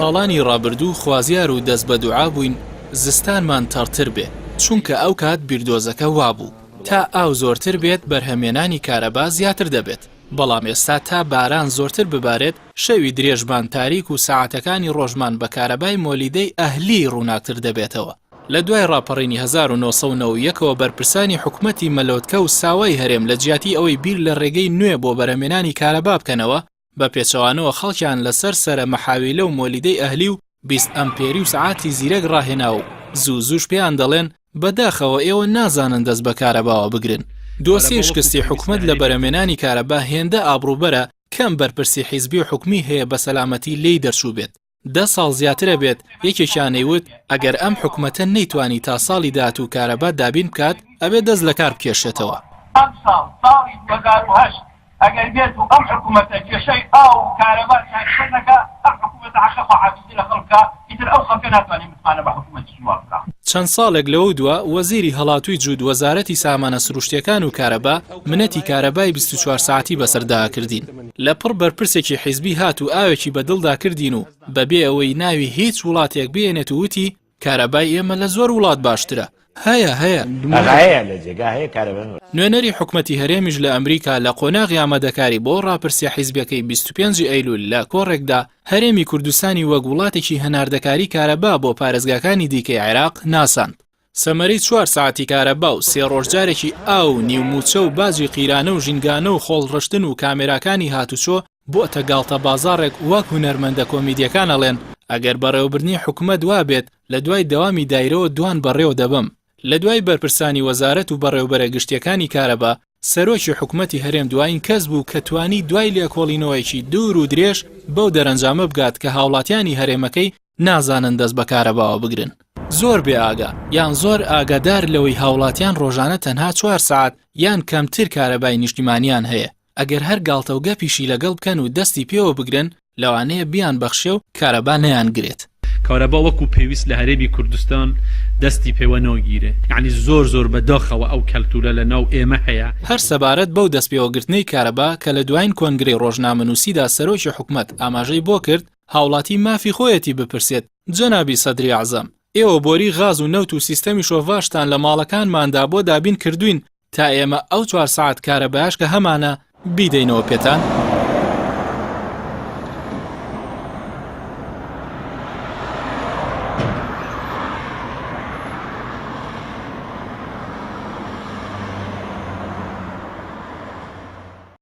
ساڵانی ڕابردوو خوازیار و دەست بە دوعا بووین زستانمان تەڕتر بێ، چونکە ئەو کات بیردۆزەکە وابوو تا ئاو زۆرتر بێت بەرهەمێنانی کارەبا زیاتر دەبێت، بەڵام ئێستا تا باران زۆرتر ببارێت شەوی درێژمان تاریک و سەعاتەکانی ڕۆژمان بە کارەبای مۆلیدەی ئەهلی ڕووناکتر دەبێتەوە. لە دوای ڕاپەڕینی 1991 ەوە بەرپرسانی حکومەتی مەلۆتکە و ساوای هەرێم لە جیاتی ئەوەی بیر لە ڕێگەی نوێ بۆ بەرهەمێنانی کارەبا بکەنەوە، بە پێچەوانەوە خەڵکیان لەسەر سەرە مەحاویلە و مۆلیدەی ئەهلی و 20 ئەمپێری و سەعاتی زیرەک ڕاهێنا و زوو زووش پێیان دەڵێن بەداخەوە ئێوە نازانن دەست بە کارەباوە بگرن. دۆسیەی شکستی حکومەت لە بەرهەمێنانی کارەبا هێندە ئابڕووبەرە کەم بەرپرسی حیزبی و حکومی هەیە بە سەلامەتی لێی دەرچووبێت. دە ساڵ زیاترە بێت یەکێکیان ئەیوت ئەگەر ئەم حکومەتە نەیتوانی تا ساڵی داهاتوو کارەبا دابین بکات ئەبێ دەست لەکار بکێشێتەوە. ئەمساڵ ساڵی 2008 ئەگەر بێت و ئەم حکومەتە کێشەی ئاو و کارەبا چارەسەر نەکا ئەم حکومەتە حەقە خواحافیزی لە خەڵک بکا ئیتر ئەو خەڵکە ناتوانێ متمانە بە حکومەتێکی وا بکا. چەند ساڵێک لەوەودوا وەزیری هەڵاتووی جووت وەزارەتی سامانە سروشتیەکان و کارەبا منەتی کارەبای 24 سەعاتی بەسەردا کردین. لە پڕ بەرپرسێکی حیزبی هات و ئاوێکی بە دڵدا کردین و بە بێ ئەوەی ناوی هیچ وڵاتێک بێنێت و وتی کارەبای ئێمە لە زۆر وڵات باشترە. هەیە هەیە. نوێنەری حکومەتی هەرێمیش لە ئەمریکا لە قۆناغی ئامادەکاری بۆ ڕاپرسیە حیزبیەکەی 25 ئەیلول لە کۆڕێکدا هەرێمی کوردستانی وەک وڵاتێکی هەناردەکاری کارەبا بۆ پارێزگاکانی دیکەی عێراق ناساند. سەمەرەی چوار سەعاتی کارەبا و سێ ڕۆژ جارێکی ئاو و نیو مووچە و باجی قیرانە و ژینگانە و خۆڵ ڕشتن و کامێراکانی هاتوچۆ بۆتە گاڵتە بازاڕێک وەک هونەرمەندە کۆمیدیەکان ئەڵێن ئەگەر بەڕێوەبردنی حکومەت وابێت لە دوای دەوامی دایرەوە دوان بەڕێوە دەبەم لە دوای بەرپرسانی وەزارەت و بەڕێوبەرە گشتیەکانی کارەبا سەرۆکی حکومەتی هەرێم دوایین کەس بوو کە توانی دوای لێکۆڵینەوەیەکی دوور و درێژ بەو دەرەنجامە بگات کە هاوڵاتیانی هەرێمەکەی نازانن دەست بە کارەباوە بگرن. زۆر بێ ئاگا یان زۆر ئاگادار لەوەی هاوڵاتیان ڕۆژانە تەنها چوار سەعات یان کەمتر کارەبای نیشتیمانیان هەیە ئەگەر هەر گاڵتەو گەپیشی لەگەڵ بکەن و دەستی پێوە بگرن لەوانەیە بیان بەخشێ و کارەبا نەیانگرێت. کارەبا وەکو پێویست لە هەرێمی کوردستان دەستی پێوە ناگیرێ یەعنی زۆر زۆر بە داخەوە ئەو کەلتورە لە ناو ئێمە هەیە. هەر سەبارەت بەو دەستپێوەگرتنەی کارەبا کە لە دواین کۆنگرەی ڕۆژنامەنووسیدا سەرۆکی حکومەت ئاماژەی بۆ کرد، هاوڵاتی مافی خۆیەتی بپرسێت جەنابی سەدری ئەعزەم ئێوە بۆری غاز و نەوت و سیستەمی شۆڤاشتان لە ماڵەکانماندا بۆ دابین کردوین تا ئێمە ئەو چوار سەعات کارەبایەش کە هەمانە بیدەینەوە پێتان؟